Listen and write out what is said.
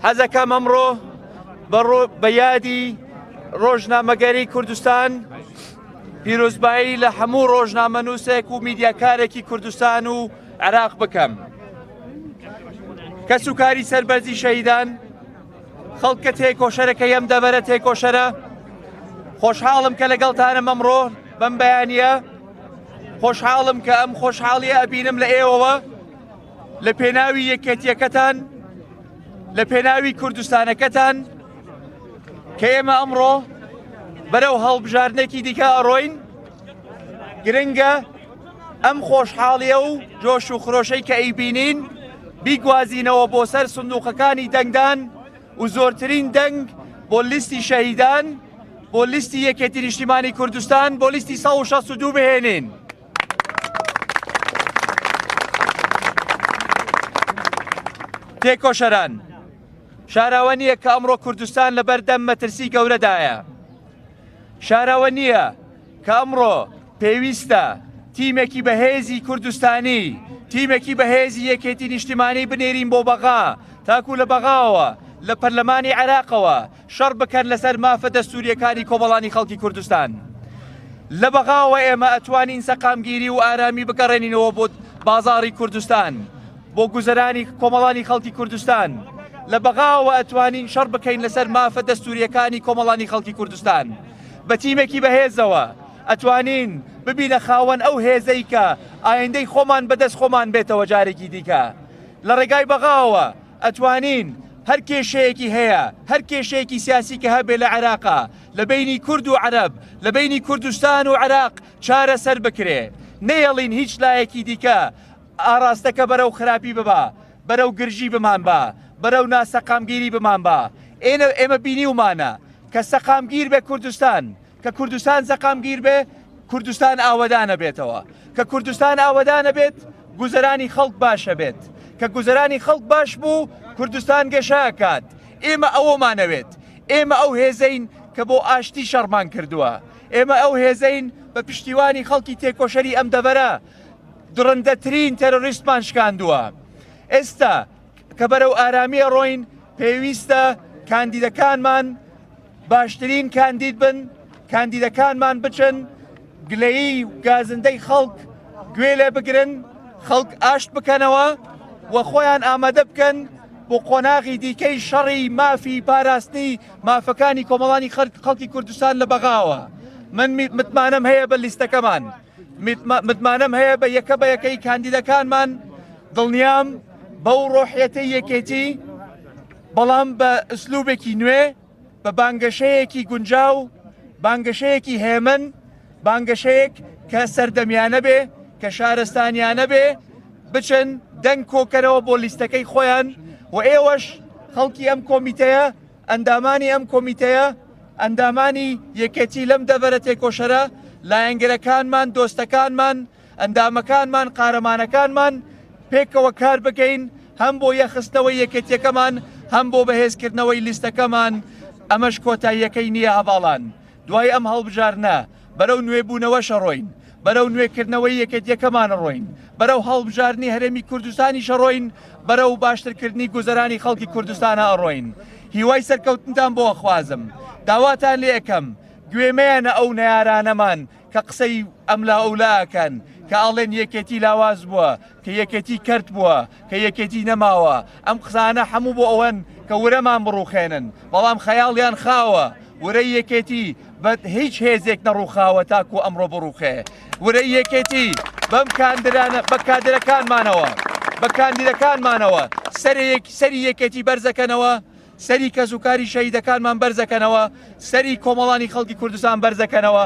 حەزەکەم ئەمڕۆ بە یادی ڕۆژنامەگەری کوردستان پیرۆزبایی لە هەموو ڕۆژنامەنووسێک و میدیاکارێکی کوردستان و عێراق بکەم. کەس و کاری سەربەرزی شەهیدان خەڵکە تێکۆشەرەکەی ئەم دەڤەرە تێکۆشەرە خۆشحاڵم کە لەگەڵتانم ئەمڕۆ بەم بەیانە خۆشحاڵم کە ئەم خۆشحاڵیە ئەبینم لە ئێوەوە لە پێناوی یەکێتیەکەتان لە پێناوی کوردستانەکەتان کە ئێمە ئەمڕۆ بەرەو هەڵبژاردنێکی دیکە ئەڕۆین گرنگە ئەم خۆشحاڵیە و جۆش و خرۆشەی کە ئەیبینین بیگوازینەوە بۆ سەر سندوقەکانی دەنگدان و زۆرترین دەنگ بۆ لیستی شەهیدان بۆ لیستی یەکێتی نیشتیمانی کوردستان بۆ لیستی 162 بهێنین. تێکۆشەران شاراوە نییە کە ئەمڕۆ کوردستان لەبەردەم مەترسی گەورەدایە شاراوە نییە کە ئەمڕۆ پێویستە تیمێکی بەهێزی کوردستانی، تیمێکی بەهێزی یەکێتی نیشتیمانی بنێرین بۆ بەغا تاکو لە بەغاوە لە پەرلەمانی عێراقەوە شەڕ بکەن لەسەر مافە دەستوریەکانی کۆمەڵانی خەڵکی کوردستان. لە بەغاوە ئێمە ئەتوانین سەقامگیری و ئارامی بگەڕێنینەوە بۆ بازاڕی کوردستان، بۆ گوزەرانی کۆمەڵانی خەڵکی کوردستان. لە بەغاوە ئەتوانین شەڕ بکەین لەسەر مافە دەستوریەکانی کۆمەڵانی خەڵکی کوردستان. بە تیمێکی بەهێزەوە ئەتوانین ببینە خاوەن ئەو هێزەی کە ئایندەی خۆمان بەدەست خۆمان بێتەوە جارێکی دیکە لە ڕێگای بەغاوە ئەتوانین هەر کێشەیەکی هەیە هەر کێشەیەکی سیاسی کە هەبێ لە عێراقا لە بینی کورد و عەرەب لە بینی کوردستان و عێراق چارەسەر بکرێ نەیەڵین هیچ لایەکی دیکە ئاراستەکە بەرەو خراپی ببا بەرەو گرژی بمان با بەرەو ناسەقامگیری بمان با ئێنە ئێمە بینیومانە کە سەقامگیر بێ کوردستان کە کوردستان سەقامگیر بێ کوردستان ئاوەدانە بێتەوە کە کوردستان ئاوەدانە بێت گوزەرانی خەڵک باشە بێت کە گوزەرانی خەڵک باش بوو کوردستان گەشاکات ئێمە ئەوەمانەوێت ئێمە ئەو هێزەین کە بۆ ئاشتی شەڕمان کردووە ئێمە ئەو هێزەین بە پشتیوانی خەڵکی تێکۆشەری ئەم دەڤەرە دڕندەترین تێرۆریستمان شکاندووە. ئێستا کە بەرەو ئارامی ئەڕۆین پێویستە کاندیدەکانمان باشترین کاندید بن، کاندیدەکانمان بچن گلەیی و گازندەی خەڵک گوێ لێ بگرن، خەڵک ئاشت بکەنەوە و خۆیان ئامادە بکەن بۆ قۆناغی دیکەی شەڕی مافی پاراستنی مافەکانی کۆمەڵانی خەڵکی کوردستان لە بەغاوە. من متمانەم هەیە بە لیستەکەمان. متمانەم هەیە بە یەکە بە یەکەی کاندیدەکانمان دڵنیام بەو ڕۆحیەتەی یەکێتی بەڵام بە ئسلوبێکی نوێ بە بانگەشەیەکی گونجاو بانگەشەیەکی هێمن بانگەشەیەک کە سەردەمیانە بێ کە شارستانیانە بێ بچن دەنگ کۆکەرەوە بۆ لیستەکەی خۆیان و ئێوەش خەڵکی ئەم کۆمیتەیە ئەندامانی ئەم کۆمیتەیە، ئەندامانی یەکێتی لەم دەڤەرە تێکۆشەرە، لایەنگرەکانمان، دۆستەکانمان، ئەندامەکانمان، قارەمانەکانمان، پێکەوە کار بکەین هەم بۆ یەکخستنەوەی یەکێتیەکەمان، هەم بۆ بەهێزکردنەوەی لیستەکەمان، ئەمەش کۆتاییەکەی نییە هەڤاڵان. دوای ئەم هەڵبژاردنە بەرەو نوێبوونەوەش ئەڕۆین، بەرەو نوێکردنەوەی یەکێتییەکەمان ئەڕۆین، بەرەو هەڵبژاردنی هەرێمی کوردستانیش ئەڕۆین، بەرەو باشترکردنی گوزەرانی خەڵکی کوردستانە ئەڕۆین. هیوای سەرکەوتنتان بۆ ئەخوازم. داواتان لێ ئەکەم گوێ مەیەنە ئەو نەیارانەمان کە قسەی ئەملا ئەولا ئەکەن، کە ئەڵێن یەکێتی لاواز بووە، کە یەکێتی کەرت بووە، کە یەکێتی نەماوە، ئەم قسانە هەموو بۆ ئەوەن کە ورەمان بڕوخێنن، بەڵام خەیاڵیان خاوە، ورەی یەکێتی بە هیچ هێزێک نەڕوخاوە تاکو ئەمڕۆ بڕوخێ، ورەی یەکێتی بەم کاندرانە بە کادرەکانمانەوە بە کاندیدەکانمانەوە سەری یەکێتی بەرزەکەنەوە، سەری کەسوکاری شەهیدەکانمان بەرزەکەنەوە، سەری کۆمەڵانی خەڵکی کوردستان بەرزەکەنەوە.